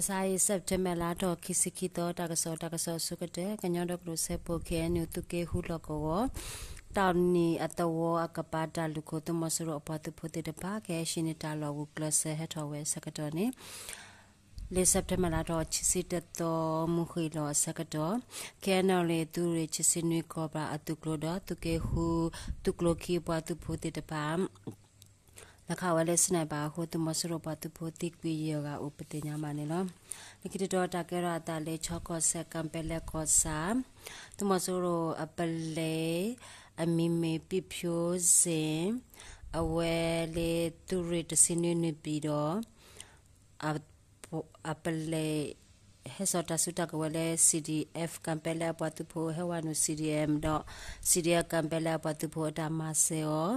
မုၢ်ဆါအံၤ September လါထီၣ်ခံဆံခံသီ တၢ်ကစီၣ် တၢ်ကစီၣ်အဆိကတၢၢ် ကညီဒီကလုာ်စၢဖှိၣ် ခ့ၣ်အဲၣ်ယူၣ် သုးက့ဃုလီၢ်ကဝီၤ တၢ်နံၣ်အသဝီအကပၤ တၢ်လူၢ်ခိၣ်သုးမီၤစိရိၤအပှၤသုးဖိသ့ၣ်တဖၣ် ကဟဲဟံးန့ၢ်တၢ်လီၢ်ဂုာ်ကျဲးစၢးဟဲထီၣ်ဝဲအဆၢကတီၢ်န့ၣ် လၢ September လါထီၣ်ခံဆံတသီ မုၢ်ဃ့ၢ်လီၤအဆၢကတီၢ် ခ့ၣ်အဲၣ်ယူၣ် သုးရ့ၣ်ခံဆံနွံ ကီၢ်ပှၤအသုးကျိၤဒီး သုးက့ဃု သုးကျိၤခံအပှၤသုးဖိသ့ၣ်တဖၣ် လဲၤခးဝဲလၢ sniper အဃိ သုးမီၤစိရိၤပှၤသုးဖိသံကွံာ်ယဲၢ်ဂၤအိၣ် ပသ့ၣ်ညါဘၣ်န့ၣ်လီၤ. လၢခံတတီၤ တၢ်ကဲထီၣ်အသးလၢ ချီကီၢ်စဲၣ် ကၣ်ပဲလဲၣ်ကီၢ်ဆၣ် သုးမီၤစိရိၤအပလဲၤ အမံၤမ့ၢ် ပံၣ်ဖၠိစ့ၣ် အဝဲလၢသုးရ့ၣ်တဆံနွံနွံပံၤဒီး အပလဲၤ ဟဲစိာ်တၢ်စုတၢ်ကဝဲၤလၢ CDF ကၣ်ပဲလဲၣ်အပှၤသုးဖိ ဟဲဝဲနုာ် CDM ဒီး CDF ကၣ်ပဲလဲၣ်အပှၤသုးဖိအတၢ်မၤစၢၤ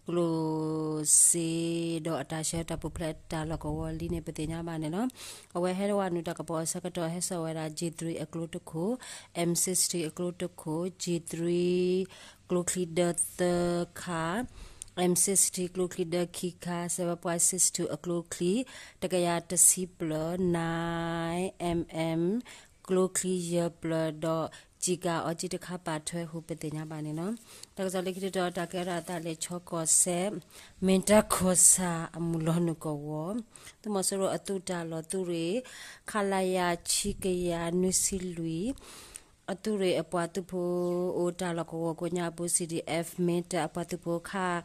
အီၤ ကျိၣ်စ့ဒီးအတၢ်ဆှၢတၢ်ပူၤဖျဲးတၢ်လီၢ်ကဝီၤလံန့ၣ် ပသ့ၣ်ညါဘၣ်န့ၣ်လီၤ. အဝဲဟဲဝဲနုာ်တၢ်ကပီၤအဆၢကတီၢ် ဟဲစိာ်ဝဲဒၣ် G three အကျိတခိၣ်, M sixty အကျိတခိၣ်, G three ကျိချံဒၢသၢခါ, M sixty ကျိချံဒၢခံခါ, seven point six two အကျိချံ တကယၤတဆံပျၢၤ, nine mm ကျိချံယဲၢ်ပျၢၤဒီး ကျည်ကာအီၤကၠံတခါပာ်ထွဲဟူ ပသ့ၣ်ညါဘၣ်န့ၣ်လီၤ. တၢ်ကစီၣ်လၢခံတတီၤ တၢ်ကဲထီၣ်အသးလၢ ချီကီၢ်စဲၣ် မ့ၢ်တၢ်ကီၢ်ဆၣ်အမုၢ်လီၤနုာ်ကဝီၤ သုးမီၤစိရိၤအသုးတၢ်လီၢ်သုးရ့ၣ် ခလရ ခံကယၤနွံဆံလွံၢ် အသုးရ့ၣ်အပှၤသုးဖိအိၣ်တၢ်လီၢ်ကဝီၤကိးညါအပူၤ CDF မ့ၢ်တၢ်အပှၤသုးဖိခး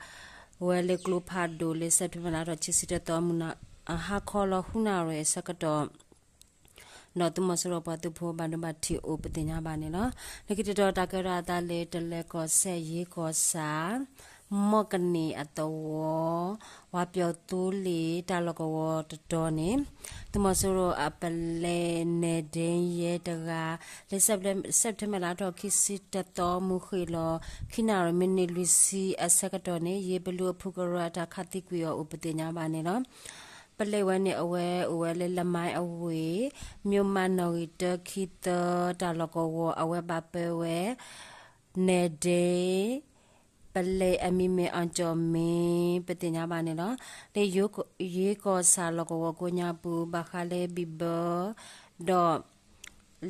ဝဲလၢကျိဖးဒိၣ်လၢ September လါထီၣ်ခံဆံတသီ မုၢ်နၤ အဟါခီလီၤဃုနၣ်ရံၣ်အဆၢကတီၢ် ဒီးသုးမီၤစိရိၤပှၤသုးဖိဘၣ်ဒိဘၣ်ထံးအိၣ် ပသ့ၣ်ညါဘၣ်န့ၣ်လီၤ. လၢခံတတီၤ တၢ်ကဲထီၣ်အသးလၢ တလဲၤကီၢ်စဲၣ် ယ့ကီၢ်ဆၣ် မီၢ်ကနံၣ်အသဝီ ဝၤပၠီၤသူလ့ၤတၢ်လီၢ်ကဝီၤတတီၤန့ၣ် သုးမီၤစိရိၤအပလဲၤနဲၣ်ဒ့ယဲတဂၤ လၢ September လါထီၣ်ခံဆံတသီ မုၢ်ဃ့ၢ်လီၤ ခံနၣ်ရံၣ်မံးနံးလွံၢ်ဆံအဆၢကတီၢ်န့ၣ် ယ့ဘလူအဖုကရၢအတၢ်ခးသံကွံာ်အီၤအိၣ် ပသ့ၣ်ညါဘၣ်န့ၣ်လီၤ. ပလဲၤဝဲန့ၣ် အဝဲအိၣ်ဝဲလၢ လမါအဝ့ၢ် မျိးမးနီၣ်ဂံၢ်တၢ ခံသၢ တၢ်လီၢ်ကဝီၤ အဝဲဘၣ်ပၢဝဲ နဲၣ်ဒ့ ပလဲၤအမံၤမ့ၢ် အီၣ်ကၠီၣ်မ့ ပသ့ၣ်ညါဘၣ်န့ၣ်လီၤ. လၢယ့ကီၢ်ဆၣ်လီၢ်ကဝီၤကိးညါပူၤ ဘၣ်ဃးလၢဘံၣ်ဘၢ ဒီး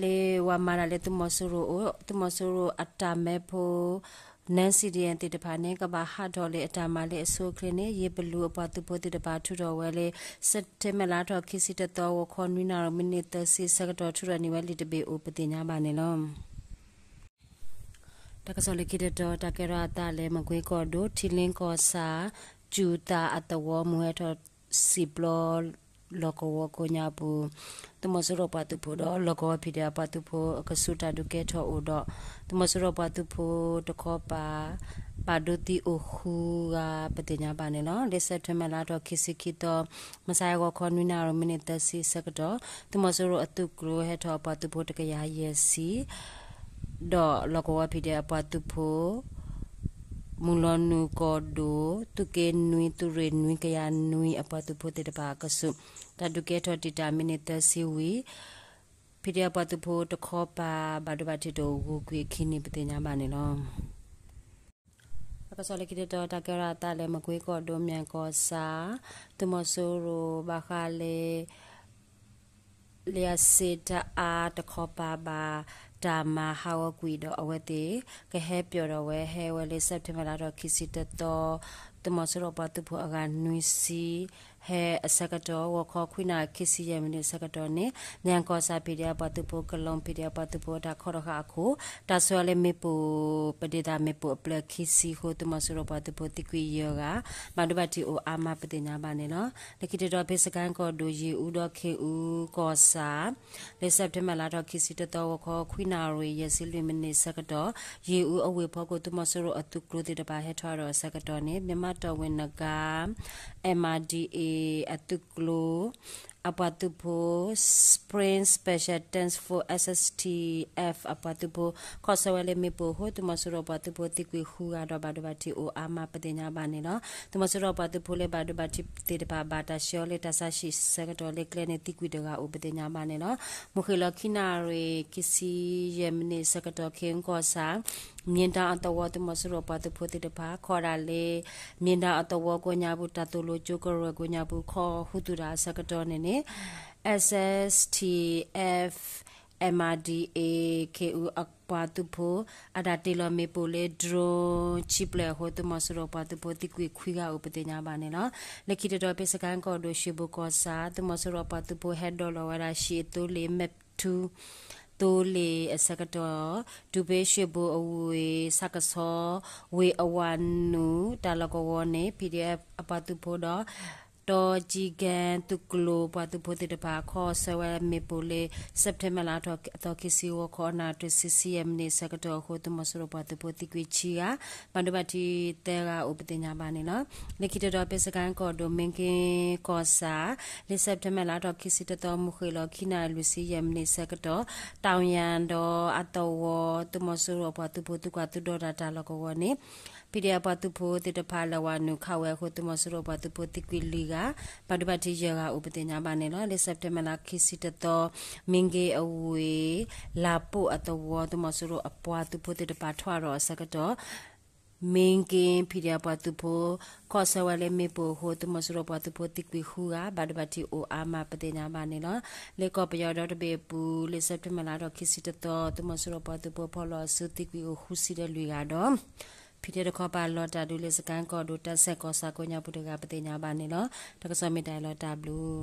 လၢဝၤမၤတၢ်လၢသုးမီၤစိရိၤအိၣ် သုးမီၤစိရိၤအတၢ်မဲဖိ non-CDM သ့ၣ်တဖၣ်န့ၣ် ကဘၣ်ဟးထီၣ်လၢအတၢ်မၤလၢအဆိအချ့န့ၣ် ယ့ဘလူအပှၤသုးဖိသ့ၣ်တဖၣ်ထုးထီၣ်ဝဲလၢ September လါထီၣ်ခံဆံတသီ ဂီၤခီနွံနၣ်ရံၣ်မံးနံးသၢဆံအဆၢကတီၢ် ထုးထီၣ်န့ၢ်ဝဲလံာ်တဘ့ၣ်အိၣ် ပသ့ၣ်ညါဘၣ်န့ၣ်လီၤ. တၢ်ကစီၣ်လၢခံတတီၤ တၢ်ကဲထီၣ်အသးလၢ မကွ့ကီၢ်ဒိၣ် ထံလ့ကီၢ်ဆၣ် စူၤသးအသဝီ မုၢ်ဟဲထီၣ်စံာ်ပျီ လီၢ်ကဝီၤကိးညါပူၤ သုးမီၤစိရိၤပှၤသုးဖိဒီး လီၢ်ကဝီၤ ဖံးဒဲး အပှၤသုးဖိအကဆူး တၢ်ဒုးကဲထီၣ်အိၣ်ဒီး သုးမီၤစိရိၤပှၤသုးဖိတခီပၤ ဘၣ်ဒိသံအိၣ်ဃုဂၤ ပသ့ၣ်ညါဘၣ်န့ၣ်လီၤ. လၢ September လါထီၣ်ခံဆံခံသီ မုၢ်ဆါဂီၤခီနွံနၣ်ရံၣ်မံးနံးသၢဆံအဆၢကတီၢ် သုးမီၤစိရိၤအသုးကျိၤဟဲထီၣ်အပှၤသုးဖိတကယၤယဲၢ်ဆံ ဒီးလီၢ်ကဝီၤ ဖံးဒဲး အပှၤသုးဖိ မုၢ်လီၤနုာ်ကီၢ်ဒိၣ် သုးက့နွံ သုးရ့ၣ်နွံ ကယၤနွံ အပှၤသုးဖိသ့ၣ်တဖၣ်အကဆူး တၢ်ဒုးကဲထီၣ်တံာ်တာ်မံးနံးသၢဆံဝံၤ ဖံးဒဲး အပှၤသုးဖိတခီပၤ ဘၣ်ဒိဘၣ်ထံးတအိၣ် ဂုာ်ကွံာ်အခံန့ၣ် ပသ့ၣ်ညါဘၣ်န့ၣ်လီၤ. တၢ်ကစီၣ်လၢခံတတီၤ တၢ်ကဲထီၣ်အသးလၢ မကွ့ကီၢ်ဒိၣ် မၠဲၣ်ကီၢ်ဆၣ် သုးမီၤစိရိၤဘၣ်ဃးလၢ လံာ်အစ့တအါတခီပၤ ဘၣ်တၢ်မၤဟးဂီၤကွံာ်ဒီးအဝဲသ့ၣ် ကဟဲပၠီၣ်ဒီးဝဲ ဟဲဝဲလၢ September လါထီၣ်ခံဆံတသီ သုးမီၤစိရိၤပှၤသုးဖိအဂၤနွံဆံ ဟဲအဆၢကတီၢ် ဂီၤခီခွံနၣ်ရံၣ်ခံဆံယဲၢ်မံးနံးအဆၢကတီၢ်န့ၣ် မၠဲၣ်ကီၢ်ဆၣ် ဖံးဒဲး အပှၤသုးဖိ ကလီၤ ဖံးဒဲး အပှၤသုးဖိအတၢ်ခီၣ်တဃာ်အခိၣ် တၢ်ဆှၢလၢမ့ၣ်ပိၢ် ပဒ့သးမ့ၣ်ပိၢ်အပျဲၢ်ခံဆံအဃိ သုးမီၤစိရိၤပှၤသုးဖိသံကွံာ်ယဲၢ်ဂၤ ဘၣ်ဒိဘၣ်ထံးအိၣ်အါမး ပသ့ၣ်ညါဘၣ်န့ၣ်လီၤ. လၢခံတတီၤ ဖဲစကဲၣ်ကီၢ်ဒိၣ် ယ့ၣ်အူဒီးခ့ၣ်အူကီၢ်ဆၣ် လၢ September လါထီၣ်ခံဆံတသီ ဂီၤခီ ခွံနၣ်ရံၣ်ယဲၢ်ဆံလွံၢ်မံးနံးအဆၢကတီၢ် ယ့ၣ်အူအဝ့ၢ်ဖီခိၣ် သုးမီၤစိရိၤအသုးကျိၤသ့ၣ်တဖၣ်ဟဲထီၣ်ဒီးအဆၢကတီၢ်န့ၣ် မြန်မာ့တော်ဝင်နဂါး MRDA အသုးကျိၤ အပှၤသုးဖိ Spring Special Task Force SSTF အပှၤသုးဖိ ခီၣ်ဆၢဝဲလၢမ့ၣ်ပိၢ်အဃိ သုးမီၤစိရိၤပှၤသုးဖိသံကွံာ်ဃုဂၤဒီး ဘၣ်ဒိဘၣ်ထံးအိၣ်အါမး ပသ့ၣ်ညါဘၣ်န့ၣ်လီၤ. သုးမီၤစိရိၤပှၤသုးဖိလၢဘၣ်ဒိဘၣ်ထံးသ့ၣ်တဖၣ် ဘၣ်တၢ်ဆှၢအီၤလၢတၢ်ဆါဟံၣ်အဆၢကတီၢ်လၢကျဲန့ၣ် သံကွံာ်တဂၤအိၣ် ပသ့ၣ်ညါဘၣ်န့ၣ်လီၤ. မုၢ်ဃ့ၢ်လီၤခံနၣ်ရံၣ်ခံဆံယဲၢ်မံးနံးအဆၢကတီၢ် ခ့ၣ်အူကီၢ်ဆၣ် မ့ၢ်တၢ်အသဝီ သုးမီၤစိရိၤပှၤသုးဖိသ့ၣ်တဖၣ် ခီဒၣ်လၢ မ့ၢ်တၢ်အသဝီကိးညါပူၤ တၢ်သိၣ်လိကၠိကရၢၢ်ကိးညါပူၤ ခီဃုသူၣ်တၢ်အဆၢကတီၢ်န့ၣ်န့ၣ် S S T F M R D A ခ့အူအပှၤသုးဖိ အတၢ်တ့ၢ်လီၤမ့ၣ်ပိၢ်လၢ drone ဆံပျဲၢ်အဃိ သုးမီၤစိရိၤပှၤသုးဖိသံကွံာ်ခွံဂၤအိၣ်ပသ့ၣ်ညါဘၣ်န့ၣ်လီၤ. လၢခံတတီၤ ဖဲစကဲၣ်ကီၢ်ဒိၣ် ရွှေဘိုကီၢ်ဆၣ် သုးမီၤစိရိၤပှၤသုးဖိဟဲဒိးလီၤဝဲဒၣ် ရှံၣ်အသိလ့ၣ် မဲၣ်ထူ သိလ့ၣ်အဆၢကတီၢ် တုၤဖဲရွှေဘိုအဝ့ၢ် ဆၣ်ကဆီ ဝ့ၢ်အဝၤနုာ် တၢ်လီၢ်ကဝီၤန့ၣ် P D F အပှၤသုးဖိဒီး တီကံကဲ သုးကျိၤပှၤသုးဖိသ့ၣ်တဖၣ် ခီဆၢဝဲမ့ၣ်ပိၢ်လၢ September လါထီၣ်အသီခံဆံ ဂီၤခီအနၣ်ရံၣ်တဆံဆံယဲၢ်မံးနံးအဆၢကတီၢ်အဃိ သုးမီၤစိရိၤပှၤသုးဖိသံကွံာ်ဆံဂၤ, ဘၣ်ဒိဘၣ်ထံးသၢဂၤအိၣ်ပသ့ၣ်ညါဘၣ်န့ၣ်လီၤ. လၢခံတတီၤ ဖဲစကဲၣ်ကီၢ်ဒိၣ် မ့ၣ်က့ၤကီၢ်ဆၣ် လၢ September လါထီၣ်ခံဆံတသီ မုၢ်ဃ့ၢ်လီၤခံနၣ်ရံၣ်လွံၢ်ဆံယဲၢ်မံးနံးအဆၢကတီၢ် တၢ်ယၣ်ဒီးအသဝီ သုးမီၤစိရိၤပှၤသုးဖိသုးကွၢ်သုးဒီတၢ်တၢ်လီၢ်ကဝီၤန့ၣ် P D F ပှၤသုးဖိသ့ၣ်တဖၣ်လဲၤဝၤနုာ်ခးဝဲအဃိ သုးမီၤစိရိၤပှၤသုးဖိသံကွံာ်လွံၢ်ဂၤ, ဘၣ်ဒိဘၣ်ထံးယဲၢ်ဂၤအိၣ်ပသ့ၣ်ညါဘၣ်န့ၣ်လီၤ. လၢ September လါခံဆံတသီ မ့ၣ်က့ၤအဝ့ၢ် လၢ်ပိၢ်အသဝီ သုးမီၤစိရိၤအပှၤသုးဖိသ့ၣ်တဖၣ်ထွဲဒီးအဆၢကတီၢ် မ့ၣ်က့ၤ P D F ပှၤသုးဖိ ခီဆၢဝဲလၢမ့ၣ်ပိၢ်အဃိ သုးမီၤစိရိၤပှၤသုးဖိသံကွံာ်ဃုဂၤ, ဘၣ်ဒိဘၣ်ထံးအိၣ်အါမးပသ့ၣ်ညါဘၣ်န့ၣ်လီၤ. လၢကီၢ်ပယီၤဒီတဘ့ၣ်အပူၤ လၢ September လါထီၣ်ခံဆံတသီ သုးမီၤစိရိၤပှၤသုးဖိဖီၣ်လီၤအစုသံကွံာ်အိၣ်ဃုဆံဒီးလွံၢ်ဂၤဒီး ဖံးထၢတခီပၤလီၤတၢ်ဒုးလၢစကဲၣ်ကီၢ်ဒိၣ် တၢ်ဆဲးကီၢ်ဆၣ်ကိးညါပူၤတဂၤပသ့ၣ်ညါဘၣ်န့ၣ်လီၤ. တၢ်ကစီၣ်မ့ၢ်တၢ်အံၤလီၤ တၢ်ဘျုး